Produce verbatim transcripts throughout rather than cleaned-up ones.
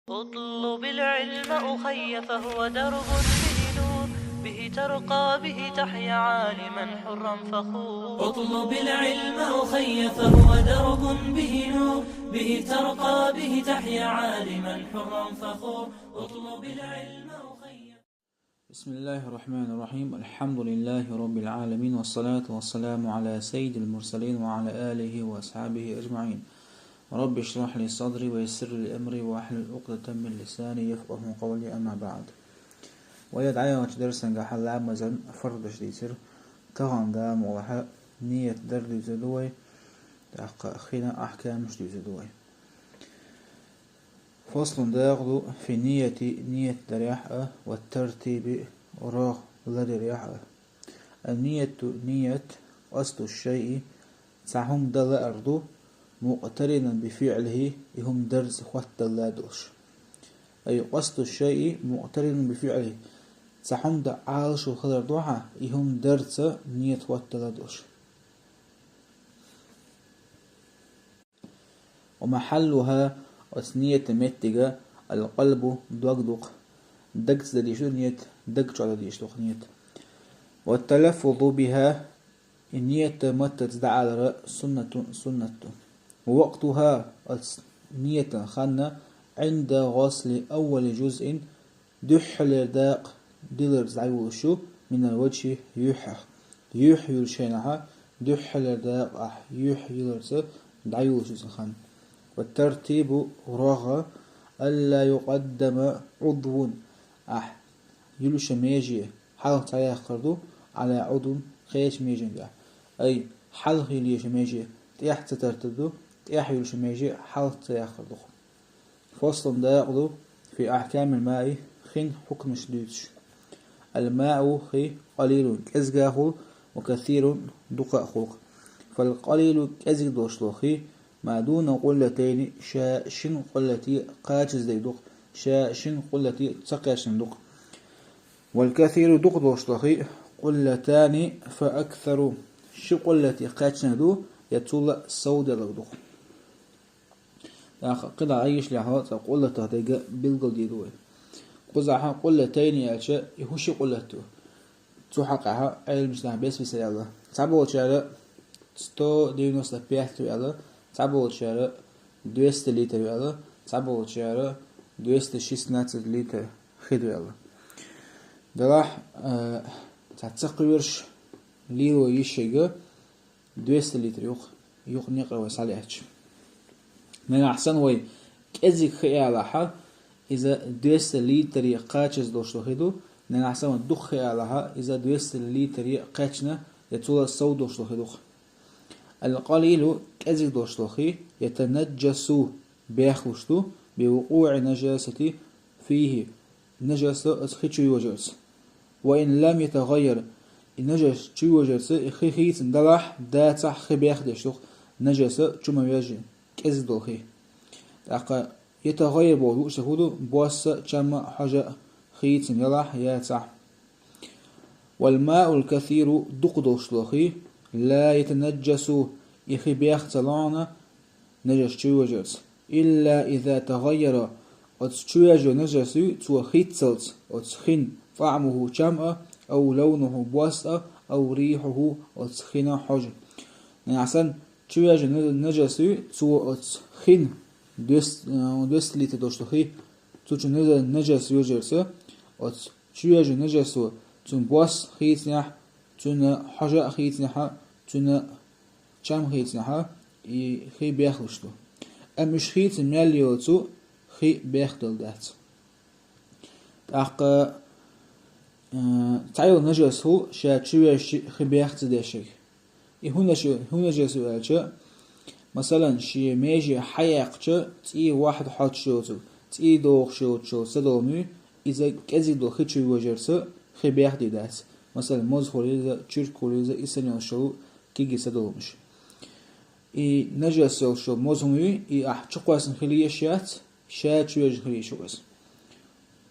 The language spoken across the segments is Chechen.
اطلب العلم أخي فهو درب به نور، به ترقى به تحيا عالما حرا فخور. اطلب العلم أخي فهو درب به نور، به ترقى به تحيا عالما حرا فخور. اطلب العلم أخي. بسم الله الرحمن الرحيم. الحمد لله رب العالمين، والصلاة والسلام على سيد المرسلين وعلى آله وأصحابه أجمعين. رب اشرح لي صدري ويسر لي أمري واحلل عقدة من لساني يفقهوا قولي، أما بعد. Вай дӀаяхача дарсангахьа ламазан фарзаш дийцира, тахана Дала мукъалахь ният дар дийцар ду вай, тӀаккха хин ахкамаш дийцар ду вай. فصل, дакъа ду, في النية, ният дарехь а, والترتيب, рогӀ ларъярехь а. النية, ният, قصد الشيء, цхьа хӀума дан лаар ду, مقترنا بفعله, и хӀума дарца хоттадала долуш. أي قصد الشيء مقترنا بفعله, цхьа хӀума дан Ӏалашо хилар ду хьан, и хӀума дарца ният хоттадала долуш. ومحلها, оцу ниятан меттиг, القلب, дог ду-кх. Дагца дан дийш ду ният, даг чохь дан дийш ду-кх ният. والتلفظ بها, и ният маттаца дӀаалар, سنة, суннат ду. ووقتها, оцу ниятан хан, عند غسل أول جزء, дуьххьалера дакъа диларца дӀайолуш ю, من الوجه, юьхьах. Юьхь юьллучу хенахь, дуьххьалера дакъа ахь юьхь йиларца дӀайолуш ю цуьнан хан. والترتيب, рогӀ, ألا يقدم عضو, ахь юьллучу меже хьалха ца яккхар ду, على عضو, кхечу меженга. أي, хьалха йилла меже тӀехь ца тартар ду, тӀехь йилла меже хьалха ца яккхар ду-кх. فصل, дакъа ду, في أحكام الماء, хин хьукмаш дуьйцуш. الماء, хи, قليل, кӀезиг а хуьлу, وكثير, дукха а хуьлу-кх. فالقليل, кӀезиг долуш долу хи, ما دون قلتين, ша шина къуллате кхачаза дерг ду-кх, ша шина къуллате ца кхаьчна ду-кх. والكثير, дукха долуш долу хи, قلتان فأكثر, ши къуллате кхаьчнарг ду, я цул а сов дерг ду-кх. ТӀаккха кхидӀа Ӏийшалехь цкъа къуллатах дерг билгалдийр ду вай. Кхузахь قلتين аьлча, и хӀун ши къуллат ду? Цу хьокъехь Ӏеламнаха бес-бесара аьлла. Цхьаболчара сто девяносто пять ду аьлла, цхьаболчара двести литр ду аьлла, цхьаболчара двести шестнадцать литр хи ду аьлла. Делахь, э, цхьа ца кхоьруш лело йиш ерг, двести литр ю-кх, юкъа некъа вай схьалаьцча. Нагахь санна вай кӀезиг хи алахь, иза двести литре кхачаза долуш долу хи ду, нагахь санна вай дукха хи алахь, иза двести литре кхаьчна, я цул а сов долуш долу хи ду-кх. القليل, кӀезиг долуш долу хи, يتنجس, бехлуш ду, بوقوع النجاسة فيه, нажас оцу хи чу йожарца. وإن لم يتغير, и нажас чу йожарца и хи хийцина далахь, дацахь, хи бехдеш ду-кх, нажас чу ма вежжи, кӀезиг долу хи. ТӀаккха يتغير бохург лууш ца хӀун ду, бос а, чам а, хьожа а хийцина ялахь, яцахь. والماء الكثير, дукха долуш долу хи, لا يتنجس, и хи бех ца ло хьуна, нажас чу йожарца. إلا إذا تغير, оцу чу йожо нажас ю, цо хийццалц, оцу хин, طعمه, чам а, أو لونه, бос а, أو ريحه, оцу хина хьожа. Нагахь санна чу йожо на-, нажас ю, цо оцу хин, двести, э, двести литр долуш долу хи, цу чу нажа-, нажас йожарца, оцу чу йожо нажасо цуьнан бос хийцинехь, цуьнан хьожа а хийцинехь, цуьнан чам хийцинехь, и хи бехлуш ду. Амма уьш хийцина мел йоцу хи бехделла дац. ТӀаккха, э, цхьайолу нажас хӀу ша чу вешча хи бех ца дешиг. И хӀун нажа-, хӀун нажас ю аьлча, масалан, шен меже хьаяьккхича, цӀий вахьда хьоцуш йоцург, цӀий дохуш йоцуш йолу садолмуй, иза кӀезиг долу хи чу йожарца хи бехдийр дац. Масалан, моза хуьлийла иза, чуьрк хуьлийла иза, и санна йолуш йолу кегий садолмаш. И нажас йолуш йолу моза хӀума юй, и ахь чукхоьссина хила еш яц, ша чу йожа хила еш ю иза.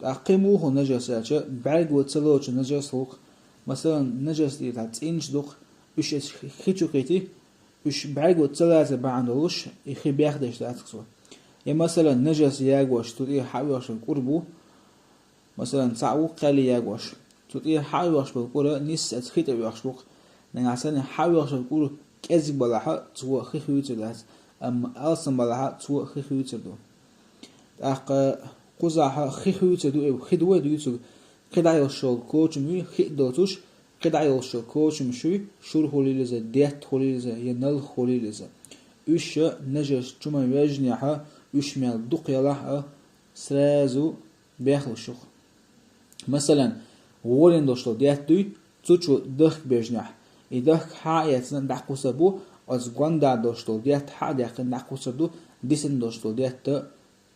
ТӀаккха кхин муха нажас аьлча, бӀаьрго ца лоцу нажас хӀу-кх, масалан, нажас тӀера цӀинчаш ду-кх, уьш эцу хи чу кхийти, уьш бӀаьрго ца лаца бахьана долуш, и хи бехдеш дац-кх цо. Я, масалан, нажас ягош, цу тӀера хьа а йоьхуш йола кӀур бу, масалан, цхьаъ ву кхаьлле ягош. Цу тӀера хьа а йоьхуш йола кӀур нийсса цу хи тӀа йоьхуш бу-кх. Нагахь санна хьа а йоьхуш йола кӀур кӀезиг балахь а, цо хи хуьйцур дац, амма алсам балахь а, цо хи хуьйцур ду. ТӀаккха кхузахь хи хуьйцур ду, э, хи ду вай дуьйцург, кхидӀа йолуш йола кочам юй, хи а доцуш, кхидӀа йолуш йола кочамаш юй, шура хуьлийла иза, даьтта хуьлийла иза, я налха хуьлийла иза. Уьш нажас чу ма ваьжнехь, уьш мел дукха ялахь а, сразу бехлуш ю-кх. Масалан, гӀорийна долуш долу даьтта дуй, цу чу дахка бежнехь, и дахка хьа а эцна дӀакхуссур бу, оцу гондахь долуш долу даьтта хьа а даьккхина дӀакхуссур ду, дисина долуш долу даьтта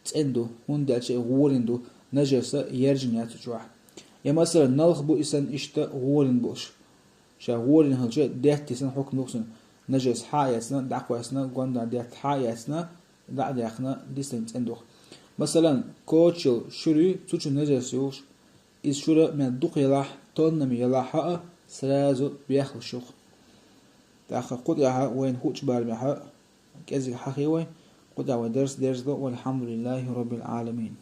цӀена ду, хӀунда аьлча и гӀорийна ду, нажаса яржина яц цу чохь. Я, масалан, налха бу и санна иштта гӀорийна болуш. Ша гӀорийна хилча, даьтта санна хьукма ду-кх цуьнан, нажас хьа а эцна, дӀакхоьссина, гондахь даьтта хьа а эцна, дӀа а даьккхина, дисина цӀена ду-кх. Масалан, коча йолу шура юй, цу чу нажас йолуш, иза шура мел дукха ялахь, тоннаме ялахь а, сразу бехлуш ю-кх. ТӀаккха кху тӀехь вайна хуучу барамехь кӀезиг хьахийна вай, кху тӀехь вай дарс дерзадо, валхьамдулиллахӀи роббил Ӏаламин.